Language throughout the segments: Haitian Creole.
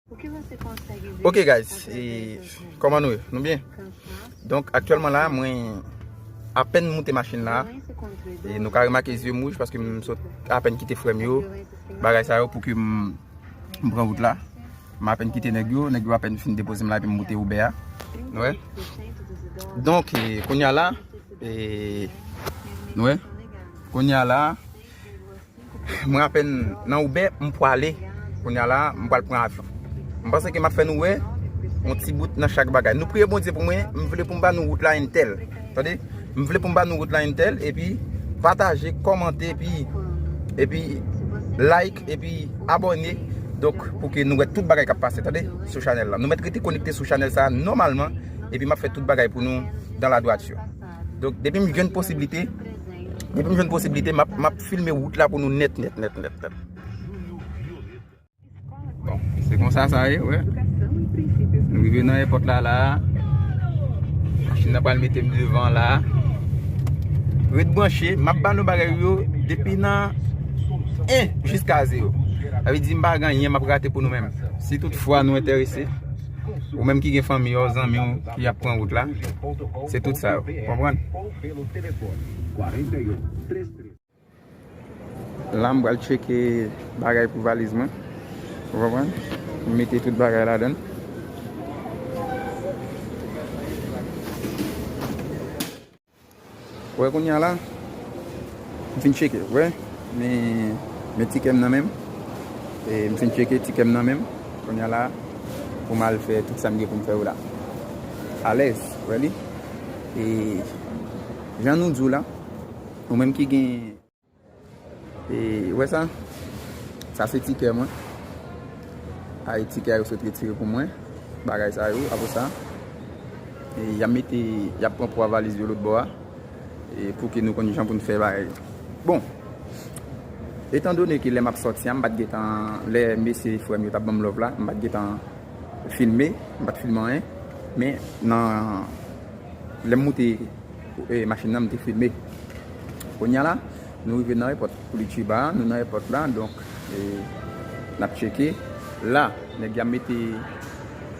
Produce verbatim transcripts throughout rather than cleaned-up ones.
Ok, guys, e kòman nou ye? Nou byen? Donk, aktyèlman la, mwen apèn moute machin la. E nou ka remake zye m wouj paske m sot apèn kite frè m yo. Bagay sa yo pou ke m, m pran wout la. M apèn kite nèg yo, nèg yo apèn fin depoze m la epi m moute Uber a. Nou wè? Donk, e, kounye a la, e, nou wè? Kounye a la, mwen apèn nan Uber, m pwale. Kounye a la, m pral pran avyon. M panse ke m ap fè nou wè yon ti bout nan chak bagay. Nou priye Bondye pou mwen, m vle pou m ba nou wout la entèl. Tande? M vle pou m ba nou wout la entèl, epi pataje, kòmante, epi, epi like, epi abòne. Donk, pou ke nou wè tout bagay k ap pase, tande? Sou chanèl la. Nou mèt rete konekte sou chanèl sa a nòmalman, epi m ap fè tout bagay pou nou dans la droiture. Donk, depi m jwenn posiblite, depi m jwenn posiblite, m ap, m ap filme wout la pou nou nèt, nèt, nèt, nèt, nèt. Bon, se konsa sa ye, wè. Nou rive nan èpòt la, la. Machin nan pral mete m devan la. Ret branche, m ap ba nou bagay yo depi nan en jiska zewo. Sa vle di m pa gen anyen m ap rate pou nou menm. Si tout fwa nou enterese, ou menm ki gen fanmi w, zanmi w ki ap pran wout la, se tout sa yo. Konprann? La, m pral tcheke bagay pou valiz mwen. Ou konprann? M mete tout bagay ladan l. Wè, kounye a la, m fin tcheke, wè. Men, men tikè m nan men m. E m fin tcheke tikè m nan men m. Kounye a la, pou m al fè tout sa m gen pou m fè yo la. Alèz, wè li. E jan nou di w la, ou menm ki gen E, ou wè sa? Sa se tikè mwen. Ay, tikè a yo sot retire pou mwen. Bagay sa yo, apre sa. E, y ap mete, y ap pran pwa valiz yo lòt bò a. E, pou ke nou konn jan pou n fè bagay yo. Bon. Etandone ke lè m ap sòti a, m pa t gentan, lè mesye frè m yo t ap ban m love la, m pa t gentan filme, m pa t filme anyen. Men, nan, lè m moute e, machin nan, m te filme. Kounye a la, nou rive nan èpòt Curitiba, nou nan èpòt la, donk, e, n ap tcheke. La, nèg y ap mete,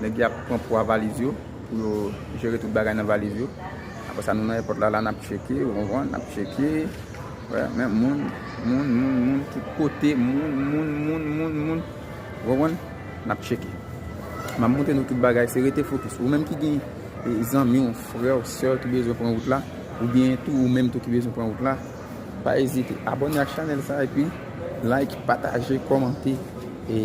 nèg y ap pran pwa valiz yo, pou yo jere tout bagay nan valiz yo. Apre sa, nou nan èpòt la, la, n ap tcheke, ou konprann, n ap tcheke. Wè, men moun, moun, moun, moun, tout kote, moun, moun, moun, moun, moun. Ou konprann? N ap tcheke. M ap montre nou tout bagay, se rete fokis. Ou menm ki gen, e, zanmi w, frè w, sè w ki bezwen pran wout la, oubyen tou ou menm tou ki bezwen pran wout la, pa ezite. Abòne ak chanèl sa, epi like, pataje, kòmante, e,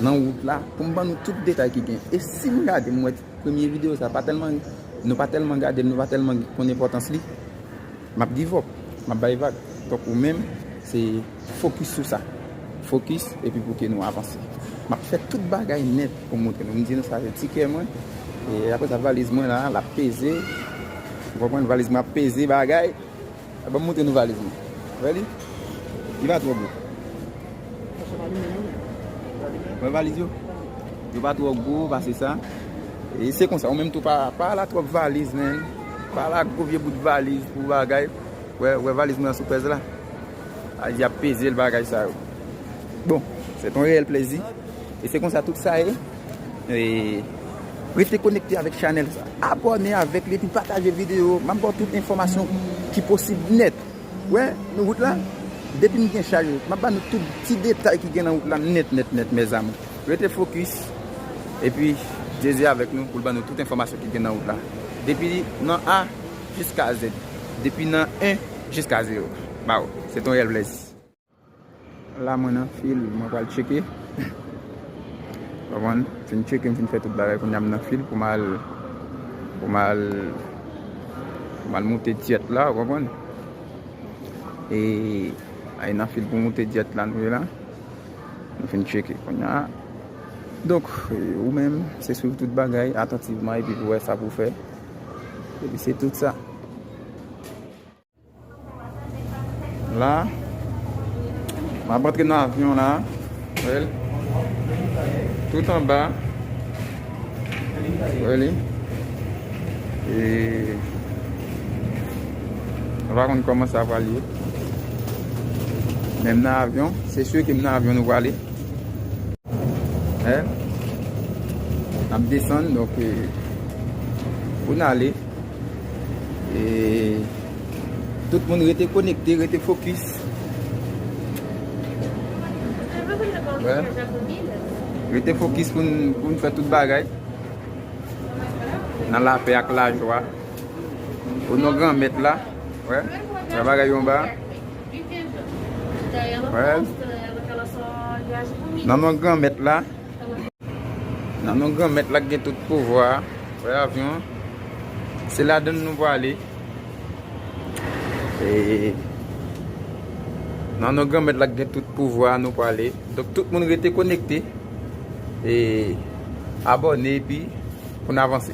nan wout la, pou m ban nou tout detay ki gen. E si m gade, m wè premye videyo sa, pa tèlman, nou pa tèlman gade l, nou pa tèlman konn enpòtans li, m ap give up, m ap bay vag. Donk, ou menm, se fokis sou sa. Fokis, epi pou ke nou avanse. M ap fè tout bagay nèt pou montre nou. M di nou sa, se tikè mwen. E apre sa, valiz mwen la, l ap peze. Ou konprann? Valiz mwen ap peze bagay. Ban m montre nou valiz mwen. Wè li? Li pa twò gwo. Wè valiz yo? Yo pa twò gwo, pase sa. E se konsa, ou menm tou pa, pa la twòp valiz, menn. Pa la gwo vye bout valiz pou bagay. Wè, wè valiz mwen an sou pèz la. A di ap peze l bagay sa yo. Bon, se ton reyèl plezi. E se konsa tout sa ye. E rete konekte avèk chanèl sa. Abòne avèk li epi pataje videyo. M ap ba w tout enfòmasyon ki posib nèt. Wè, nou wout la. Depi m gen chaj, m ap ba nou tout ti detay ki gen nan wout la nèt, nèt, nèt, mezanmi. Rete fokis. Epi, Jezi avèk nou pou l ban nou tout enfòmasyon ki gen nan wout la. Depi nan A jiska Z. Depi nan en jiska zewo. Bawo, se ton reyèl plezi. La mwen nan fil, mwen pral tcheke. Konprann? Fin tcheke, m fin fè tout bagay, kounye a m nan fil pou m al, pou m al, pou m al moute dyèt la, ou konprann? E, ay nan fil pou moute dyèt la, nou ye la. Nou fin tcheke, kounye a. Donk, ou menm, se swiv tout bagay atantivman epi pou wè sa pou fè. Epi se tout sa. La, m ap antre nan avyon la. Wè l. Tout anba. Wè li. E nou pa konn kòman sa pral ye. Men m nan avyon. Se si ke m nan avyon nou prale. Hein? N ap desann, donk, e, pou n ale. E, tout moun rete konekte, rete fokis. Wè. Rete fokis pou n, pou n fè tout bagay nan lapè ak lajwa. O non Granmèt la. Wè. Wè bagay yo anba. Wè. Nan non Granmèt la. Nan non Granmèt la k gen tout pouvwa a, wè avyon an. Se ladann nou pwale. E, nan non Granmèt la k gen tout pouvwa a, nou pwale. Donk, tout moun rete konekte. E, abòne, epi pou n avanse.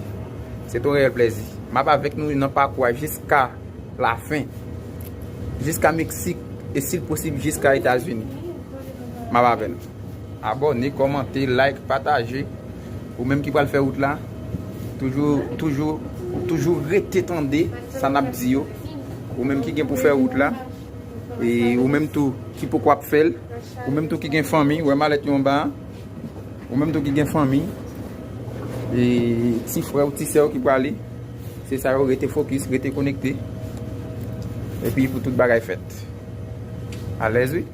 Se t on reyèl plèzi. M ap avèk nou nan pakou a jiska lafen. Jiska Meksik. E si l posib, jiska Etazini. M ap avè nou. Abòne, kòmante, like, pataje. Ou menm ki pral fè wout la, toujou, toujou, toujou rete tande sa n ap di yo. Ou menm ki gen pou fè wout la, e ou menm tou ki poko ap fè l, ou menm tou ki gen fanmi, wè malèt yo anba a. Ou menm tou ki gen fanmi, e ti frè w, ti sè w ki prale, se sa yo, rete fokis, rete konekte. Epi pou tout bagay fèt. Alèz, wi.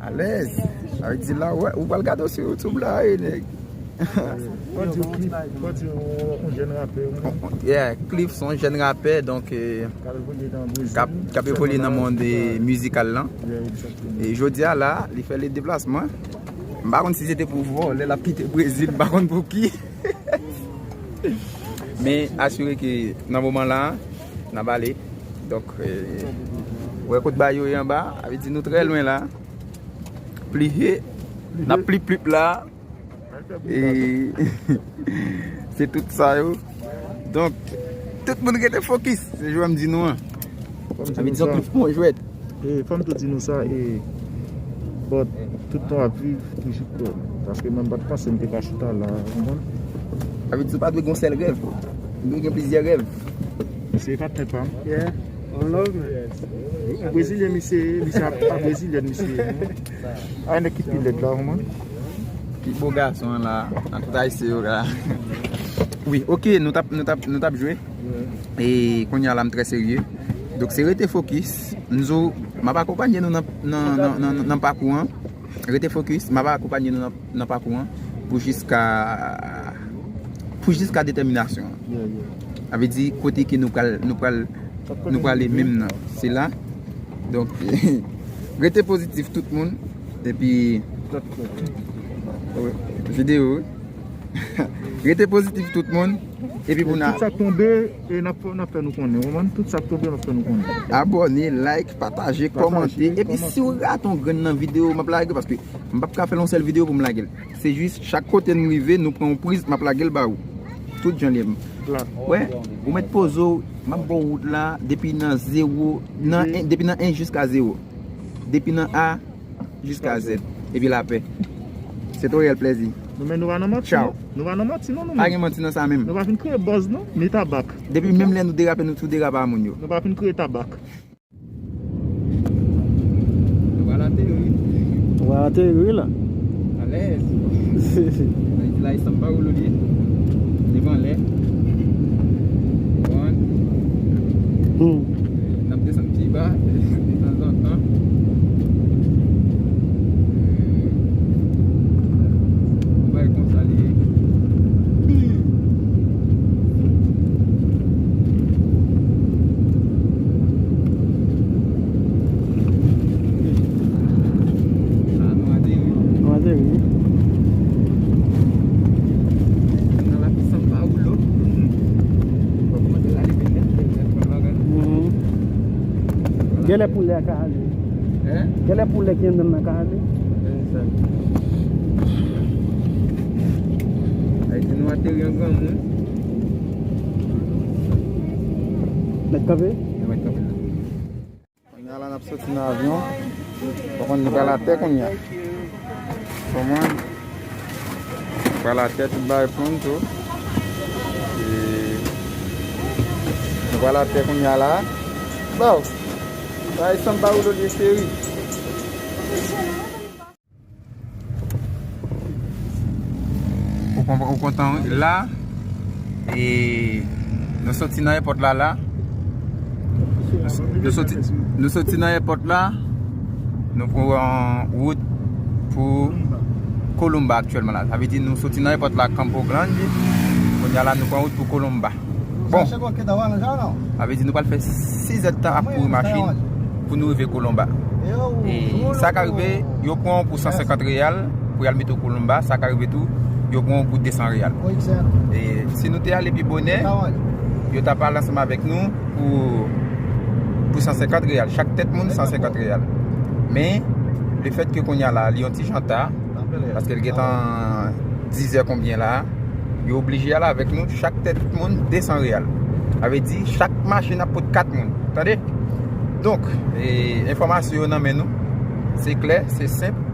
Alèz. Sa vle di la, wè, ou pral gade w sou YouTube la, wi, nèg. Fò di w Cliff, fò di w yon jèn rapè, wi. Yeah, Cliff se yon jèn rapè, donk, e, k ap, k ap evolye nan mond, e, mizikal lan. Yeah, exactement. E jodi a la, li fè le deplasman. M pa konn si se te pou vòlè l ap kite Brezil, m pa konn pou ki. Men asire ke nan moman la, n ap ale. Donk, e, wè kot bay yo ye anba, sa vle di nou trè lwen la. Pli he, n ap pli plip la. E se tout sa yo. Donk, tout moun rete fokis. Se jwè m di nou an. Sa vle di yon klip pou yon jwèt. E, fò m tou di nou sa, e, but tout tan w ap viv, toujou kwè. Paske mwen m pa t panse m te ka chita la, w konprann? Sa vle di ou pa dwe gen yon sèl rèv. Ou dwe gen plizyè rèv. Se patnè pa m. Yeah. On love, man. Brezilyen misye ye, misye a pa brezilyèn misye ye. A, nèg ki pi lèd la, w konprann? Pi bo gason an la, nan tout ayisyen yo la. Wi, oke, nou t ap, nou t ap, nou t ap jwe. E kounye a la, m trè serye. Donk, se rete fokis. Nzo, m ap akonpanye nou nan, nan, nan, nan, nan pakou an. Rete fokis, m ap akonpanye nou nan, nan pakou an pou jiska, pou jiska detèminasyon an. Yeah, yeah. Sa vle di, kote ke nou pral, nou pral, nou prale menm nan. Se la. Donk, rete pozitif tout moun. Epi, videyo, wi. Rete pozitif tout moun. Epi pou n a... Tout sa k tonbe, e n ap, n ap fè nou konnen. Ou konprann? Tout sa k tonbe, n ap fè nou konnen. Abòne, like, pataje, kòmante. Epi si w rate yon grenn nan videyo, m ap lage, paske m p ap ka fè l yon sèl videyo pou m lage l. Se jis, chak kote n rive, nou pran yon priz, m ap lage l ba ou. Tout jan l ye. Wè, ou mèt poze w, m ap ba w wout la, depi nan zewo, nan en, depi nan en jiska zewo. Depi nan A jiska Z. Epi lapè. Se t on reyèl plèzi. Nou, men nou pa nan manti, non. Nou pa nan manti, non, nou menm. Pa gen manti nan sa menm. Nou pa fin kreye buzz, non. Ni tabak. Depi menm lè nou derape, nou tou derape a moun yo. Nou pa fin kreye tabak. Nou pral ateri, wi. Nou pral ateri, wi, la. Alèz. Sa vle di la, e sanba woulo li ye. Li pran lè. Bon. Hmm. N ap desann pi ba, detanzantan. Yon bagay konsa li ye. La, nou ateri. Nou ateri. Nan la pisans pa woulo. Fò kòmanse rale vin nèt, nèt, nèt, pran bagay. Mhm. Genlè pou lè a ka ale. Hein? Genlè pou lè ki anndan nan ka ale. Genlè sa. Ayiti nou ateri an granmoun. Mèt kanpe? Yo mèt kanpe la. Kounye a la n ap soti nan avyon. Ou konprann nou pral atè kounye a. Konprann? Nou pral atè tout bagay pran tou. E nou pral atè kounye a la. Bon. Sa e sanba woulo li ye cheri. Ou Ou kontan, wi. La, e, nou soti nan èpòt la, la. Nou soti, nou soti nan èpòt la. Nou pran wout pou Columba aktyèlman la. Sa vle di nou soti nan èpòt la, Campo Grande. Kounye a la, nou pran wout pou Columba. Bon. Sa vle di nou pral fè sis èdtan ap kouri machin pou nou rive Columba. E sa ka rive, yo pran w pou san senkant reyal pou y al mete w Columba. Sa ka rive tou, yo pran w pou de san reyal. E si nou te ale pi bonè, yo t ap al ansanm avèk nou pou, pou san senkant reyal. Chak tèt moun, san senkant reyal. Men, lefètke kounye a la, li yon ti jan ta, paske l gentan dizè konbyen la, yo oblije al avèk nou, chak tèt moun de san reyal. Sa vle di, chak machin ap pot kat moun. Tande? Donk, e, enfòmasyon yo nan men nou. Se klè, se senp.